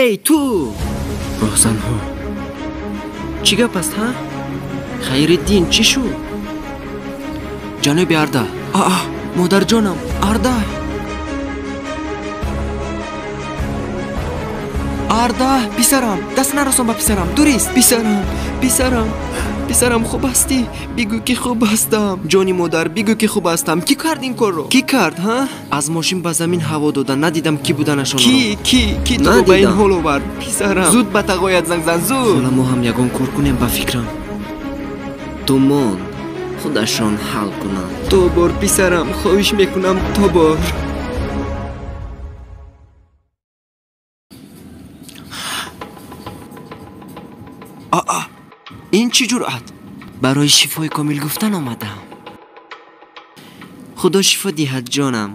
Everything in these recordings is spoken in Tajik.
Эй, ту! Роҳзанҳо. Чӣ гап аст, ҳа? Хайриддин, чӣ шуд? Ҷаноби Арда. Аа, модарҷонам, Арда! Арда, писарам, даст нарасон ба писарам, дурист, писарам, писарам, писарам, хуб ҳастӣ? Бигӯ ки хуб ҳастам. Ҷони модар, бигӯ ки хуб ҳастам. Кӣ кард ин корро? Кӣ кард, ҳа? Аз мошин ба замин ҳаво дода, надидам кӣ буданашонро. Кӣ, кӣ, кӣ туро ба ин ҳол овард? Писарам, зуд ба тағоят занг зан, зуд. Ҳола мо ҳам ягон кор кунем ба фикрам. Тумон худашон ҳал кунанд. Тобор, писарам, хоҳиш мекунам, тобор. Аа, ин чӣ ҷуръат? Барои шифои комил гуфтан омадам. Худо шифо диҳад, ҷонам.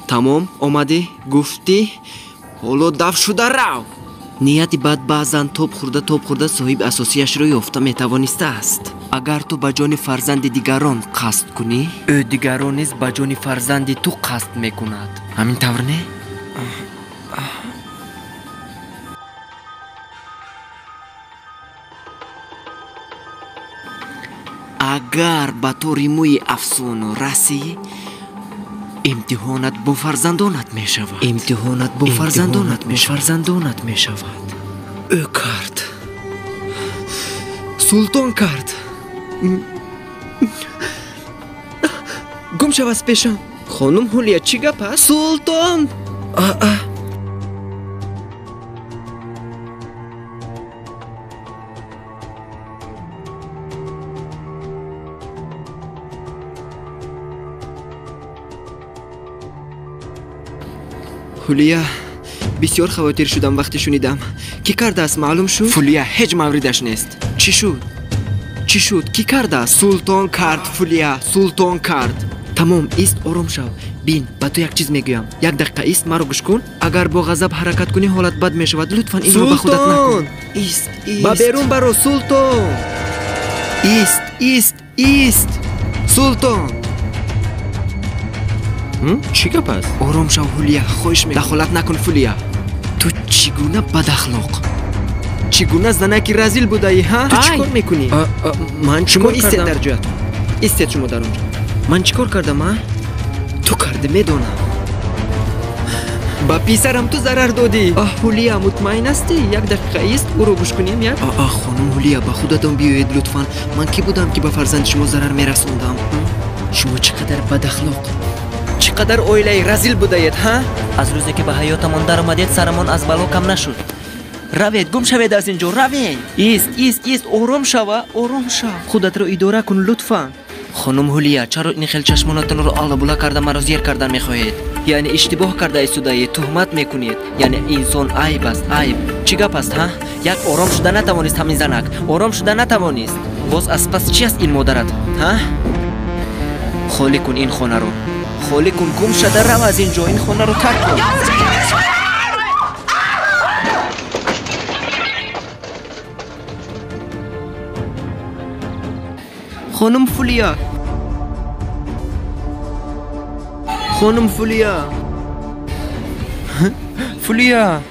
Тамом, омадӣ, гуфтӣ, ҳоло дафт шуда рав. Нияти бад баъзан тоб хӯрда тоб хӯрда соҳиби асосияшро ёфта метавонистааст. Агар ту ба ҷони фарзанди дигарон қасд кунӣ, ӯ дигарон низ ба ҷони фарзанди ту қасд мекунад. Ҳамин тавр не? Агар ба тори мӯи афсону расӣ, имтиҳонат бо фарзандонат мешавад. Имтиҳонат бо фарзандонат фарзандонат мешавад. Ӯ кард. Султон кард. Гум шав аз пешам. Хонум Ҳулия, чӣ гап аст? Султон! Аа. Ҳулия, бисёр хавотир шудам вақте шунидам. Кӣ кардааст, маълум шуд? Фулия, ҳеҷ мавридаш нест. Чӣ шуд? Чӣ шуд? Кӣ кардааст? Султон кард, Фулия, Султон кард. Тамом, ист, ором шав. Бин, ба ту як чиз мегӯям. Як дақиқа ист, маро гӯш кун. Агар бо ғазаб ҳаракат кунӣ, ҳолат бад мешавад. Лутфан инро ба худат накун. Ист, ист. Ба берун баро, Султон. Ист, ист, ист. Султон. Чӣ гап аст? Ором шав, Ҳулия, хоҳиш мекунам. Дахолат накун, Фулия. Ту чӣ гуна бадахлоқ? Чӣ гуна занаки разил будаӣ, ҳа? Ту чӣ кор мекунӣ? Ман чӣ кор кардам? Истед дар ҷоятон. Истед шумо дар он ҷо. Ман чӣ кор кардам, а? Ту карди, медонам. Ба писарам ту зарар додӣ. Аҳ, Ҳулия, мутмаин ҳастӣ? Як дақиқа ист, ӯро гӯш кунем як. Аҳ, хонум Ҳулия, ба худатон биёед лутфан. Ман кӣ будам, ки ба фарзанди шумо зарар мерасондам? Шумо чӣ қадар бадахлоқ, чӣ қадар оилаи разил будаед, ҳа? Аз рӯзе ки ба ҳаётамон даромадед, сарамон аз бало кам нашуд. Равед, гум шавед аз ин ҷо, равед. Ист, ист, ист, ором шава, ором шав. Худатро идора кун лутфан. Хонум Ҳулия, чаро ин хел чашмонатонро аллабула карда маро зер кардан мехоҳед? Яъне иштибоҳ карда истодаед, туҳмат мекунед. Яъне инсон айб аст, айб. Чӣ гап аст, ҳа? Як ором шуда натавонист ҳамин занак. Ором шуда натавонист. Боз аз пас чӣ аст ин модарат, ҳа? Холӣ кун ин хонаро. Холӣ кун, гум шуда рав аз ин ҷо, ин хонаро тарк кун. Хонум Фулия, хонум Фулия, Фулия.